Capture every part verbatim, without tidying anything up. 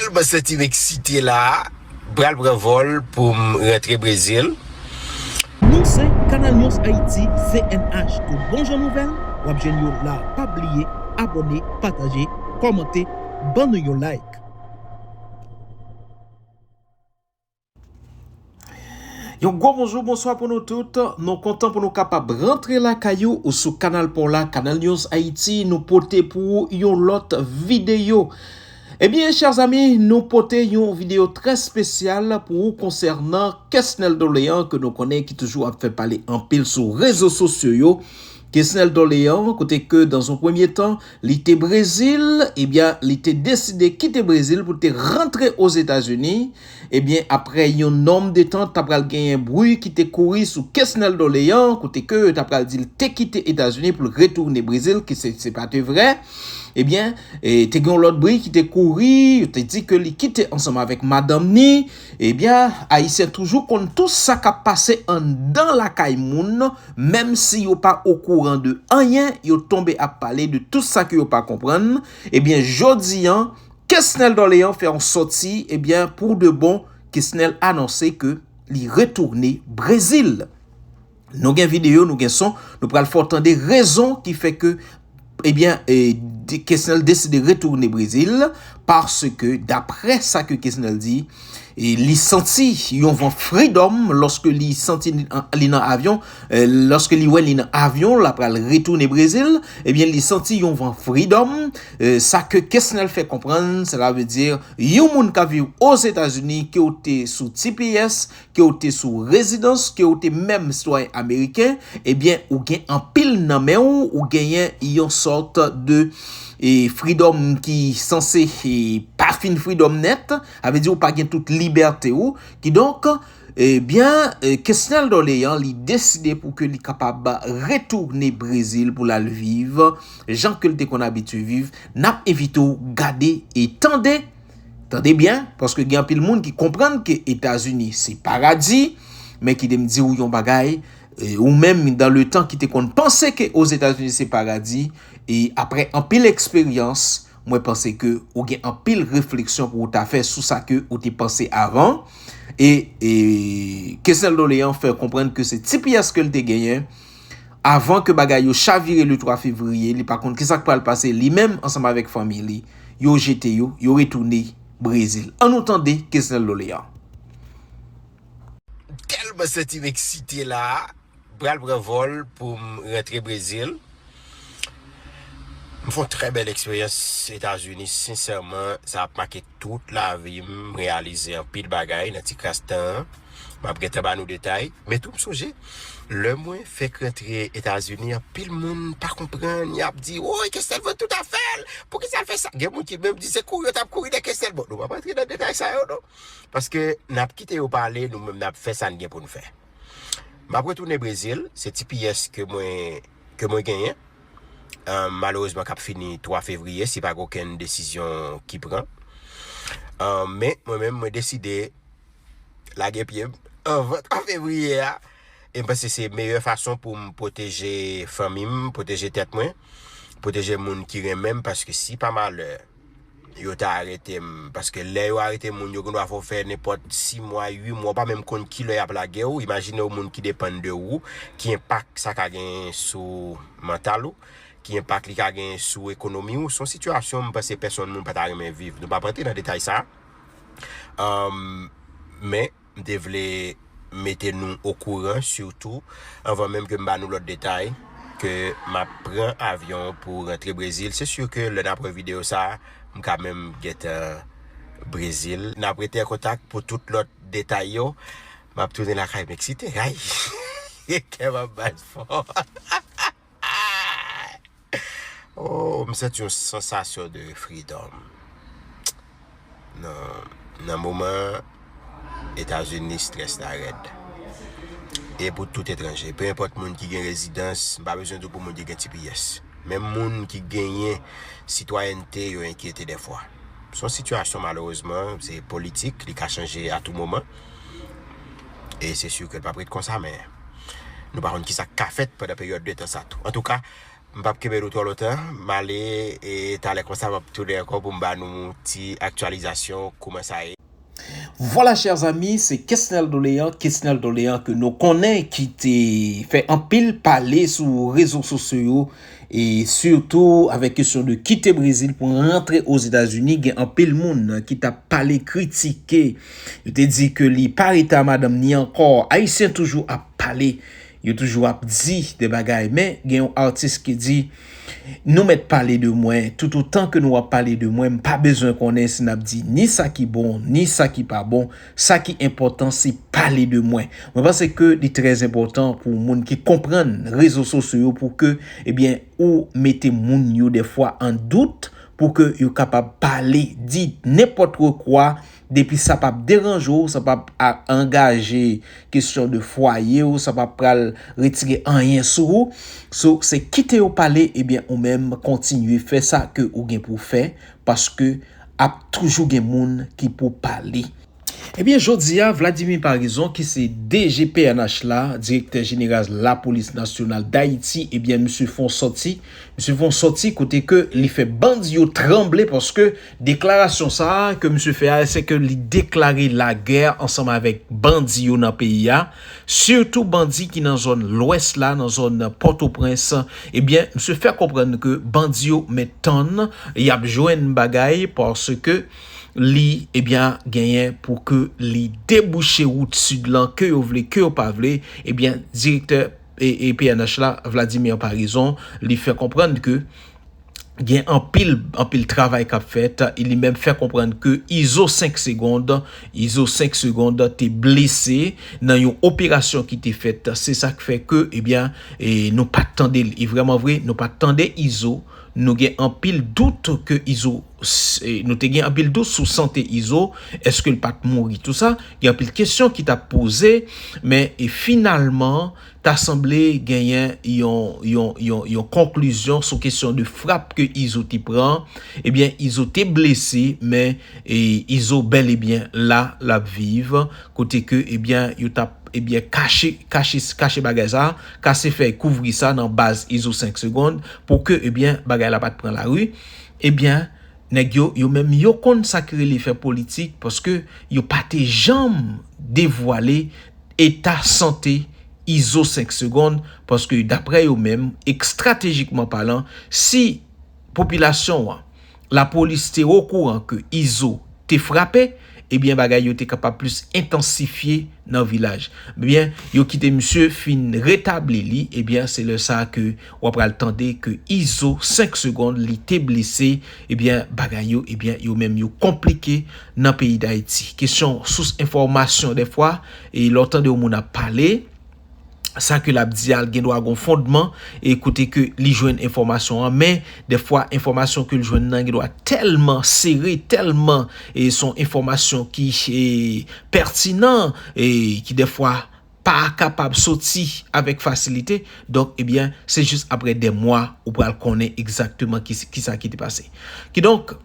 Mwen santi m eksite la a. Pral pran vòl pou m rantre Brezil. Nou se Canal News Haïti, C N H. Tout bon jan nouvèl, w ap jwenn yo la. Pa bliye abòne, pataje, kòmante, ban nou yon like. Yon gwo bonjou, bonswa pou nou tout. Nou kontan pou nou kapab rantre lakay ou, ou sou kanal pa w la, Canal News Haïti. Nou pote pou ou yon lòt videyo. Ebyen, chè zami, nou pote yon videyo trè espesyal pou ou konsènan Kesnel Doléan, ke nou konnen ki toujou ap fè pale anpil sou rezo sosyo yo. Kesnel Doléan, kote ke, dans un premier temps, li te Brezil, ebyen, li te deside kite Brezil pou te rantre Ozetazini. Ebyen, aprè yon nonm de tan, ta pral genyen bri ki te kouri sou Kesnel Doléan, kote ke yo ta pral di l te kite Etazini pou l retounen Brezil, ki se, se pa te vrè. Ebyen, e, te gen yon lòt bri ki te kouri, yo te di ke li kite ansanm avèk madanm ni. Ebyen, Ayisyen toujou konn tout sa k ap pase anndan lakay moun, menm si yo pa okouran de anyen, yo tonbe ap pale de tout sa ke yo pa konprann. Ebyen, jodi an, Kesnel Doléan fè yon sòti, ebyen, pou de bon, Kesnel anonse ke li retounen Brezil. Nou gen videyo, nou gen son, nou pral fè w tande rezon ki fè ke, ebyen, e, de, Kesnel deside retounen Brezil, paske, daprè sa ke Kesnel di, e, li santi yon van freedom lòske li santi li, li nan avyon, e, lòske li wè li nan avyon, l ap pral retounen Brezil, ebyen, li santi yon van freedom, e, sa ke Kesnel fè konprann, sela vle di, yon moun k ap viv Ozetazini, ke w te sou T P S, ke w te sou rezidans, ke w te menm sitwayen ameriken, ebyen, ou gen anpil nan men w, ou genyen yon sòt de, e, freedom ki sanse, e, pa fin freedom nèt, sa vle di ou pa gen tout libète w. Kidonk, ebyen, e, Kesnel Doléan, li deside pou ke li kapab retounen Brezil pou l al viv jan ke l te konn abitye viv. N ap envite w gade e tande. Tande byen, paske gen anpil moun ki konprann ke Etazini se paradi, men kite m di w yon bagay, e, ou menm dan le tan ki te konn panse ke Ozetazini se paradi, e aprè anpil eksperyans, mwen panse ke ou gen anpil refleksyon pou ou ta fè sou sa ke ou te panse avan. E, e Kesnel Doléan fè konprann ke se T P S ke l te genyen, avan ke bagay yo chavire le twa fevriye, li pa konn kisa k pral pase, li menm ansanm avèk fanmi li, yo jete yo, yo retounen Brezil. Ann nou tande Kesnel Doléan. Tèlman santi m eksite la a, pral pran vòl pou m rantre Brezil. M fè yon trè bèl eksperyans Etazini, sensèman, sa ap make tout lavi m, m reyalize anpil bagay nan ti kras tan an. M ap gentan ba nou detay. Men tou m sonje, lè mwen fèk rantre Etazini, anpil moun pa konprann, y ap di, woy, Kesnel vann tout afè l, poukisa l fè sa? Gen moun ki menm di se kouri yo t ap kouri dèyè Kesnel. Bon, nou p ap rantre nan detay sa yo, non. Paske n ap kite yo pale, nou menm n ap fè sa n gen pou n fè. M ap retounen Brezil, se T P S ke mwen, ke mwen genyen. Malerezman k ap fini twa fevriye si pa gen okenn desizyon ki pran. Men mwen menm mwen deside lage pye m anvan twa fevriye a. E m panse se meyè fason pou m pwoteje fanmi m, pwoteje tèt mwen, pwoteje moun ki renmen m, paske si pa malè yo ta arete m, paske lè yo arete moun, yo gendwa fè w fè nenpòt sis mwa, uit mwa, w pa menm konn kilè y ap lage w. Imajine w moun ki depann de ou, ki enpak sa ka genyen sou mantal ou, ki enpak li ka genyen sou ekonomi w. Se yon sitiyasyon m panse pèsonn moun pa ta renmen viv. Nou p ap rantre nan detay sa. Men, m te vle mete nou okouran, sitou, anvan menm ke m ba nou lòt detay, ke m ap pran avyon pou rantre Brezil. Se si ke lè n ap wè videyo sa a, m ka menm gentan Brezil. N ap rete an kontak pou tout lòt detay yo. M ap tounen lakay m eksite. Ay! Kè m ap bat fò. Oh, m santi yon sansasyon de freedom. Nan, nan moman Etazini, strès la rèd. E pou tout etranje, pe enpòt moun ki gen rezidans, m pa bezwen di w pou moun ki gen T P S. Menm moun ki genyen sitwayènte, yo enkyete dèfwa. Se yon sitiyasyon, malerezman, se politik, li ka chanje a tou moman. E se si ke l p ap ret konsa, men nou pa konn kisa k ka fèt pandan peryòd de tan sa tou. Antouka, M p ap kenbe nou twò lontan, m ale, e talè konsa m ap tounen ankò pou m ba nou ti aktyalizasyon kòman sa ye. Voilà, chers amis, c'est Kesnel Doléan, Kesnel Doléan ke nou konnen ki te fè anpil pale sou rezo sosyo yo, e sitou avèk kesyon de kite Brezil pou rantre Ozetazini, gen anpil moun ki t ap pale, kritike. Yo te di ke li pa rete a madanm ni ankò. Ayisyen toujou ap pale. Yo toujou ap di de bagay, men gen yon atis ki di, nou mèt pale de mwen, toutotan ke nou ap pale de mwen, m pa bezwen konnen si n ap di ni sa ki bon, ni sa ki pa bon, sa ki enpòtan se pale de mwen. Mwen panse ke li trè enpòtan pou moun ki konprann rezo sosyo yo pou ke, ebyen, ou mete moun yo dèfwa an dout, pou ke yo kapab pale, di nenpòt kwa, depi sa p ap deranje w, sa p ap angaje kesyon de fwaye w, sa p ap pral retire anyen sou ou. So, se kite yo pale, ebyen, ou menm kontinye fè sa ke ou gen pou fè, paske ap toujou gen moun ki pou pale. Ebyen, jodi a, Vladimir Paraison, ki se D G P N H la, Direktè Jeneral Lapolis Nasyonal Dayiti, ebyen, misye fè yon sòti. Misye fè yon sòti kote ke li fè bandi yo tranble paske deklarasyon sa a ke misye fè a, se ke li deklare lagè ansanm avèk bandi yo nan peyi a. Sitou bandi ki nan zòn lwès la, nan zòn Pòtoprens. Ebyen, misye fè konprann ke bandi yo mèt tann, y ap jwenn bagay paske li, ebyen, genyen pou ke li debouche wout sid lan ke yo vle, ke yo pa vle, ebyen, direktè e, e P N H la, Vladimir Paraison, li fè konprann ke gen anpil, anpil travay k ap fèt. E li menm fè konprann ke Izo senk Segond, Izo senk Segond te blese nan yon operasyon ki te fèt. Se sa k fè ke, ebyen, e nou pa t tande l. E vrèman vre, nou pa t tande Izo. Nou gen anpil dout ke Izo, s- e, nou te gen anpil dout sou sante Izo. Èske l pa t mouri? Tou sa, gen anpil kesyon ki t ap poze, men e finalman, ta sanble genyen yon, yon, yon, yon konklizyon sou kesyon de frap ke Izo te pran. Ebyen, Izo te blese, men e, Izo bèl e byen la, l ap viv. Kote ke, ebyen, yo t ap, ebyen, kache, kache, kache bagay sa, kase fèy kouvri sa nan baz Izo senk Segond, pou ke, ebyen, bagay la pa t pran lari. Ebyen, nèg yo, yo menm, yo konn sa ki rele fè politik, paske yo pa te janm devwale eta sante Izo senk Segond, paske daprè yo menm, estratejikman palan, si popilasyon an, lapolis te okouran ke Izo te frape, ebyen bagay yo te kapab plis entansifye nan vilaj. Ebyen, yo kite misye fin retabli li, ebyen se lè sa a ke w ap pral tande ke Izo senk Segond li te blese, ebyen bagay yo, ebyen yo menm yo konplike nan peyi Dayiti. Kesyon sous enfòmasyon dèfwa, e lè w tande yon moun ap pale, sa ke l ap di a, l gen dwa gen yon fondman, e kote ke li jwenn enfòmasyon an, men dèfwa enfòmasyon ke l jwenn nan gen dwa tèlman sere, tèlman, e se yon enfòmasyon ki e, pètinan, e ki dèfwa pa kapab soti avèk fasilite. Donk, ebyen, se jis apre dè mwa ou pral konnen egzakteman ki, kisa ki te pase. Kidonk,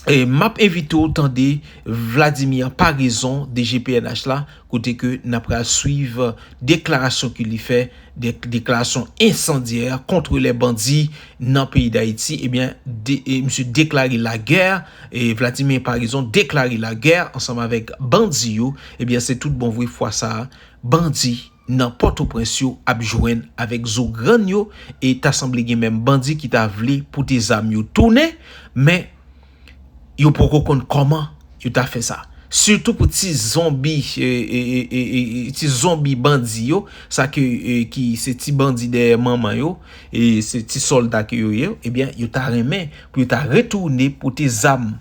e, m ap envite w tande Vladimir Paraison, D G P N H la, kote ke n ap pral swiv deklarasyon ke li fè, de, deklarasyon ensandyè contre les bandits nan peyi Dayiti. Ebyen, de, e, misye deklare lagè, e, Vladimir Paraison deklare lagè ansanm avèk bandi yo. Ebyen, se tout bon vre fwa sa a, bandi nan Pòtoprens yo ap jwenn avèk zo grann yo, e ta sanble gen menm bandi ki ta vle pote zam yo tounen, men yo poko konn kòman yo ta fè sa. Sitou pou ti zonbi, e, e, e, e, e, ti zonbi bandi yo, sa ke, e, ki se ti bandi dèyè manman yo, e se ti sòlda ke yo ye, ebyen, yo ta renmen pou yo ta retounen pote zam.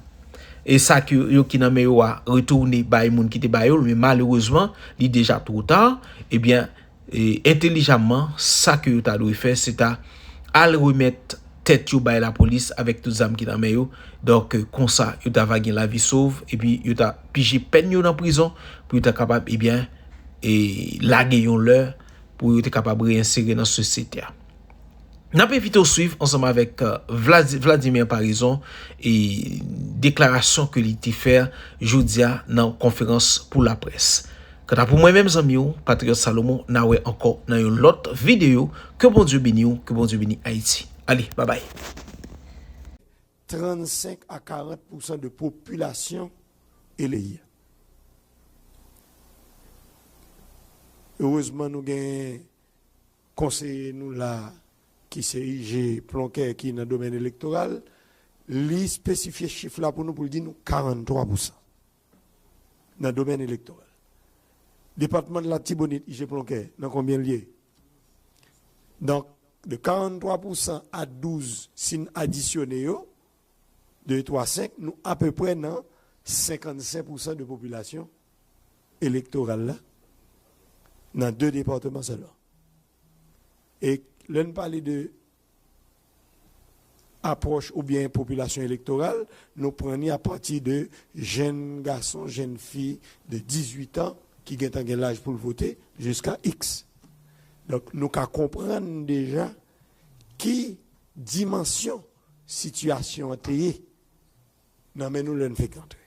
E sa ke yo ki nan men yo a retounen bay moun ki te ba yo l, men malerezman, li deja twò ta, ebyen, e, entelijamman, sa ke yo ta dwe fè, se ta al remèt tèt yo bay lapolis avèk tout zam ki nan men yo. Donk, e, konsa, yo ta va gen lavi sov, epi yo ta pije pèn yo nan prizon, pou yo ta kapab, ebyen, e, lage yon lè, pou yo te kapab reyensere nan sosyete a. N ap envite w swiv ansanm avèk, e, Vladi-, Vladimir Paraison e deklarasyon ke li te fè jodi a nan konferans pou laprès. Kanta pou mwen menm, zanmi w, Patriyòt Salomon, n a wè ankò nan yon lòt videyo. Ke Bondye beni w, ke Bondye beni Ayiti. Ale, babay. Trannsenk a karant pousan de popilasyon eleyi a. Erezman, nou gen konseye nou la ki se I G Plonker ki nan domèn elektoral, li espesifye chif la pou nou pou l di nou karannntwa pousan nan domèn elektoral. Depatman de Latibonit, I G Plonker, nan konbyen l ye? Donk, de karannntwa pousan a douz, si n adisyone yo, de twa senk, nou apeprè nan senkannsenk pousan de popilasyon elektoral la nan de depatman sèlman. E lè n pale de apwòch oubyen popilasyon elektoral, nou pran ni apati de jèn gason, jèn fi de dizuit an ki gentan gen laj pou l vote jiska X. Donk, nou ka konprann deja ki dimansyon sitiyasyon an te ye nan men nou lè n fèk antre.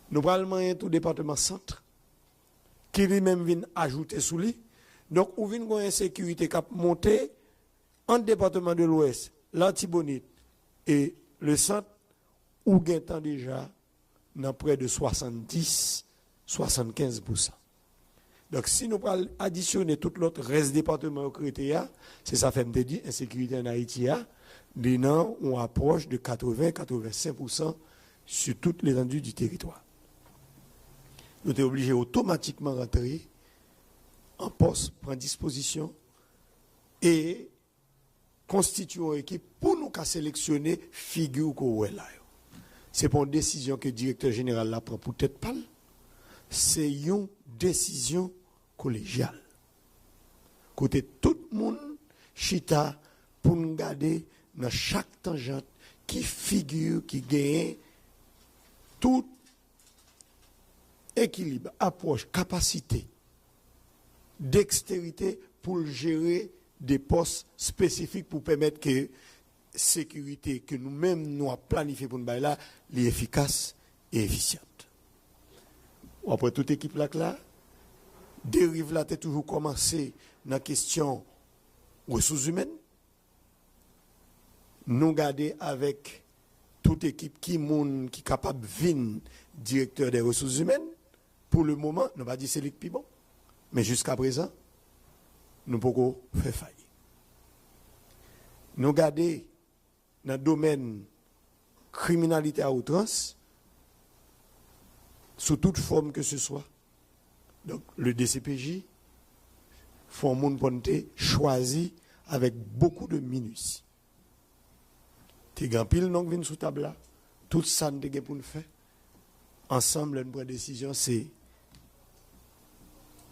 Nou pral manyen tou depatman Sant, ki li menm vin ajoute sou li. Donk, ou vin gen yon ensekirite k ap monte ant depatman de Lwès, Latibonit e le Sant, ou gentan deja nan prè de swasanndis, swasannkenz pousan. Donk, si nou pral adisyone tout lòt rès depatman yo k rete a, se sa fè m te di ensekirite ann Ayiti a, li nan yon apwòch de katreven, katrevensenk pousan sur toute l'étendue du territoire. Nou te oblije otomatikman rantre an pòs, pran dispozisyon e konstitye yon ekip pou nou ka seleksyone figi w ke w wè la yo. Se pa yon desizyon ke direktè jeneral la pran pou tèt pa l, se yon desizyon kolejyal. Kote tout moun chita pou n gade nan chak tanjant ki figi ki genyen tout ekilib, apwòch, kapasite, deksterite pou l jere de pòs espesifik pou pèmèt ke sekirite ke nou menm nou ap planifye pou n bay la, li efikas e efisyan. W ap wè tout ekip la k la, deriv la te toujou kòmanse nan kesyon resous imèn. Nou gade avèk tout ekip ki moun ki kapab vin direktè dè resous imèn. Pou le moman, nou pa di se li k pi bon. Men jiska prezan, nou poko fè fay. Nou gade nan domèn kriminalite a outrans, sou tout fòm ke se swa. Donk, le D C P J, fò moun pwonte chwazi avèk bokou de minisi. Te gen anpil non k vin sou tab la. Tout sa n te gen pou n fè ansanm lè n pran desizyon, se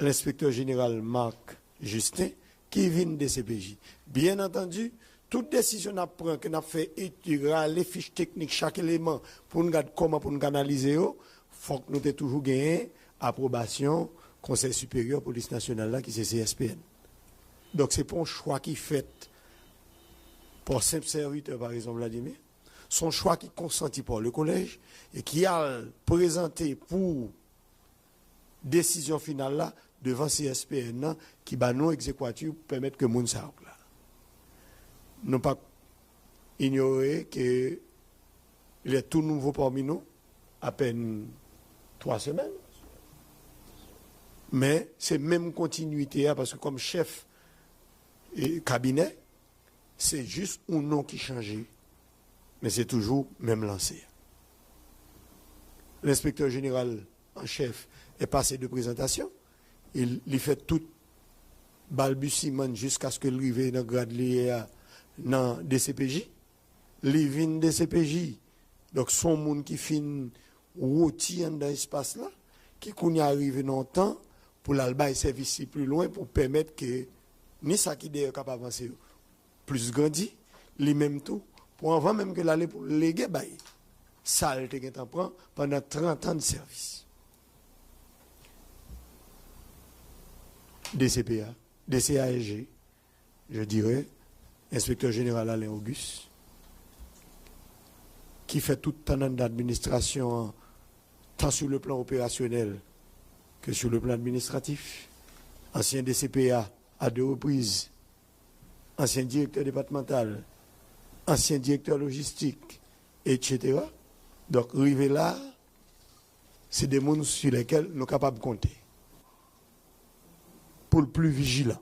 lenspektè jeneral Marc Justin ki vin D C P J. Byen antandi, tout desizyon n ap pran, ke n ap fè etid, rale fich teknik chak eleman pou n gad kòman pou n kanalize yo, fòk nou te toujou genyen apwobasyon Konsèy Siperyè Polis Nasyonal la, ki se C S P N. Donk, se pa yon chwa ki fèt pa yon senp sèvitè, pa egzanp, Vladimir. Se yon chwa ki konsanti pa le kolèj e ki al prezante pou desizyon final la devan C S P N nan ki ba nou egzekwati pou pèmèt ke moun sa yo la. Nou pa inyore ke il est tout nouveau parmi nous, apèn twa semèn. Men se menm kontinwite a, paske kòm chèf e, kabinè, se jis yon non ki chanje, men se toujou menm lanse a. Lenspektè jeneral an chèf est passé de présentation, e li fè tout balbisiman jiskaske l rive nan grad li ye a nan D C P J. Li vin D C P J. Donk, se yon moun ki fin woti anndan espas la, ki kounye a rive nan yon tan pou l al bay sèvis li pi lwen pou pèmèt ke ni sa ki dèyè k ap avanse yo plis grandi, li menm tou, pou anvan menm ke l ale pou l lege bay sa l te gentan pran pandan trant an de sèvis. D C P A, D C A S G, je dirais, enspektè jeneral Alain Auguste, ki fè tout tan anndan administrasyon an, tan sur le plan opérationnel que sur le plan administratif, ancien D C P A à deux reprises, ancien directeur départemental, ancien directeur logistique, et cetera. Donk, rive la, se de moun sur lesquels nou kapab konte pou l pli vijilan.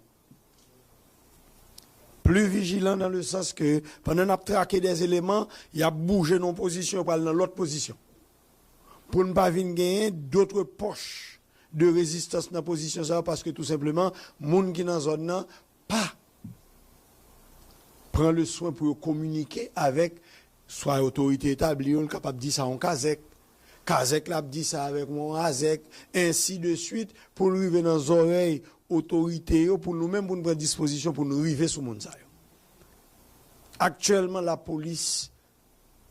Pli vijilan dans le sens que pandan n ap trake des éléments, y ap bouje nan yon pozisyon, yo pral nan lòt pozisyon. Pou n pa vin genyen d'autres poches de résistance nan pozisyon sa yo, paske tou senpleman, moun ki nan zòn nan pa pran le swen pou yo kominike avèk swa otorite etabli yo, l kapab di sa yon kazèk. Kazèk la ap di sa avèk yon azèk, ensi de swit, pou l rive nan zòrèy otorite yo, pou nou menm, pou n pran dispozisyon, pou n rive sou moun sa yo. Aktyèlman, lapolis,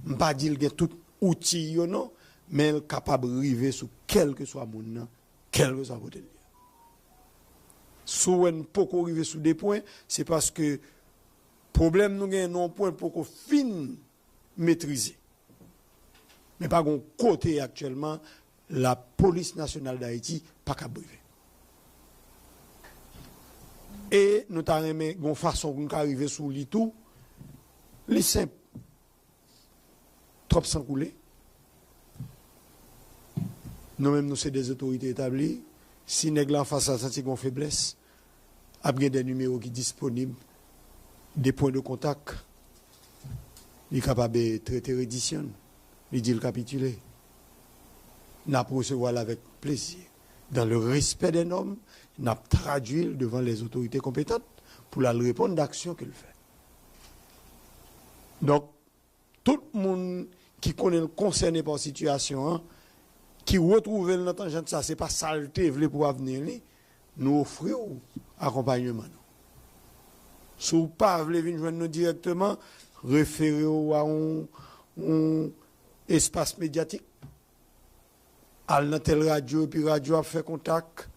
m pa di l gen tout outi yo non, men l kapab rive sou kèlkeswa moun nan, kèlkeswa kote l ye. Si w wè n poko rive sou de pwen, se paske pwoblèm nou genyen nan yon pwen poko fin metrize. Men pa gen yon kote aktyèlman Lapolis Nasyonal d Ayiti pa kab rive. E nou ta renmen gen yon fason pou nou ka rive sou li tou. Li senp. Twòp san koule. Nou menm, nou se de otorite etabli. Si nèg la anfas la santi gen yon feblès, ap gen de nimewo ki disponib, de pwen de kontak. Li kapab trete redisyon l, li di l kapitile. N ap resevwa l avèk plezi. Dans le respect des normes, n ap tradui l devan les autorités compétentes pou l al reponn de aksyon ke l fè. Donk, tout moun ki konnen l konsène pa sitiyasyon an, ki retwouve l nan tanjant sa, se pa sa l te vle pou avni li, nou ofri w akonpayman nou. Si w pa vle vin jwenn nou dirèkteman, refere w a yon, yon espas medyatik. Al nan tèl radyo, epi radyo ap fè kontak,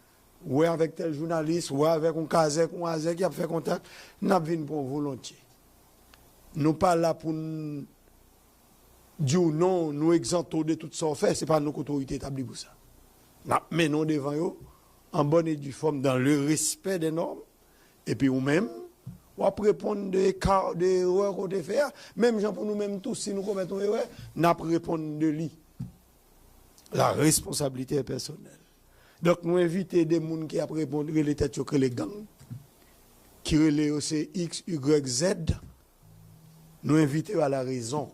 wè avèk tèl jounalis, wè avèk yon kazèk, yon azèk, y ap fè kontak, n ap vin pran w volontye. Nou pa la pou n di w non, nou egzante w de tout sa w fè, se pa nou k otorite etabli pou sa. N ap mennen w devan yo, an bòn e di fòm, dans le respect des normes, epi ou menm, w ap reponn de eka, de erè ke w te fè a. Menm jan pou nou menm tou, si nou komèt yon erè, n ap reponn de li. La responsabilité est personnelle. Donk, nou envite de moun ki ap reponn, rele tèt yo, k rele gang, ki rele yo se X, Y, Z. Nou envite yo a la rezon.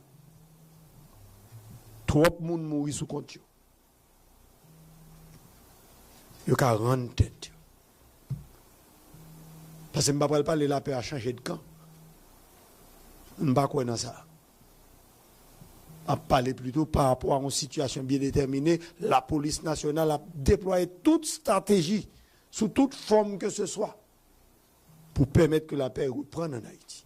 Twòp moun mouri sou kont yo. Yo ka rann tèt yo. Paske m pa pral pale lapè a chanje de kan. M pa kwè nan sa. M ap pale plito pa rapò a yon sitiyasyon byen detèmine. Lapolis nasyonal ap deplwaye tout estrateji, sou tout fòm ke se swa, pou pèmèt ke lapè reprann ann Ayiti.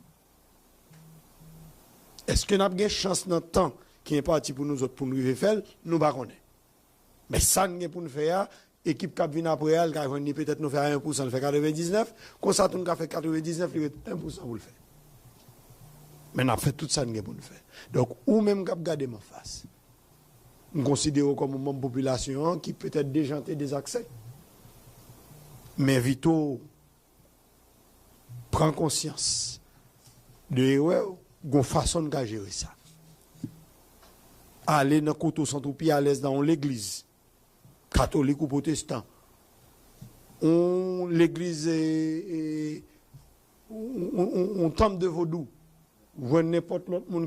Èske n ap gen chans nan tan ki enpati pou nou zòt pou n rive fè l? Nou pa konnen. Men sa n gen pou n fè a, ekip k ap vin apre a, l ka jwenn li petèt nou fè a en pousan, l fè katrevendiznèf, konsa tou n ka fè katrevendiznèf, li ret en pousan pou l fè. Men n ap fè tout sa n gen pou n fè. Donk, ou menm k ap gade m anfas, m konsidere w kòm yon manm popilasyon an ki petèt dejante, dezakse. M envite w pran konsyans de erè w, gon fason n ka jere sa. Ale nan kote w santi w pi alèz nan yon legliz, katolik ou pwotestan, yon legliz, e, e, yon, yon, yon, yon tanp de vodou, jwenn nenpòt lòt moun